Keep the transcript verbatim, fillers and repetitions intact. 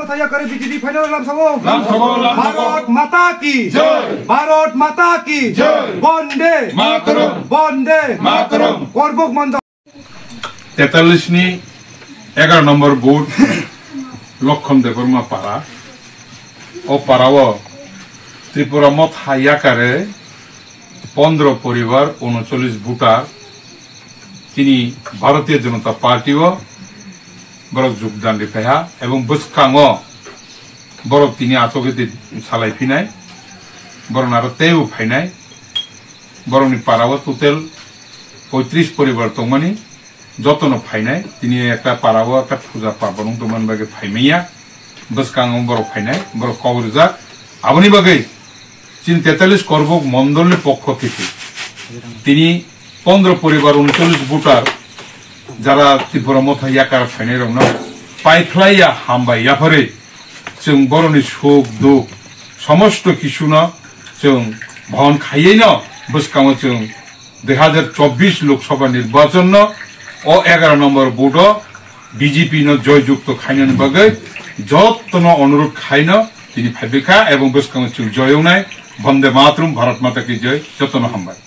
Taya kare B J P final lamsao. Lamsao, lamsao. Bharat Mata ki. Jai. Bharat Mata ki. Jai. Bonde. Mataram. Bonde. Mataram. Korbok Mondol. Tetallis ni egaroh nombor booth Lokhon Debbarma para. O para o Tripura Motha yakare pondro poribar, unochollis voter. Tini Bharatiya Janata Party o borok jogdan ri phaiha ebong bwskango borok tini achogwi twi salai phinai, borok aro teibo phainai. Borokni para o total poitris poribar tongmani, jotono phainai. Tini ekta para o ekta puja parbon wng tongmani bagwi phaimanya. Bwskango borok phainai, borok kok rijak. Aboni bagwi chini tetallis Korbok Mondolni pokho theke tini pondro poribar, unochollis voter jara Tripura Motha yakar phainairokno paikhlaiya hambai yapharwi chwng borokni suk duk somosto kisuno chwng bohon khaiyaino bwskango chwng dui hazar chobbish Lok Sabha nirbachon no o egaroh nombor booth o B J P no joy jukto khainani bagwi jottono onurudh khaino tini phaibikha ebong bwskango chwng joy wngnai. Bonde Mataram, Bharat Mata ki Jai, jottono hambai.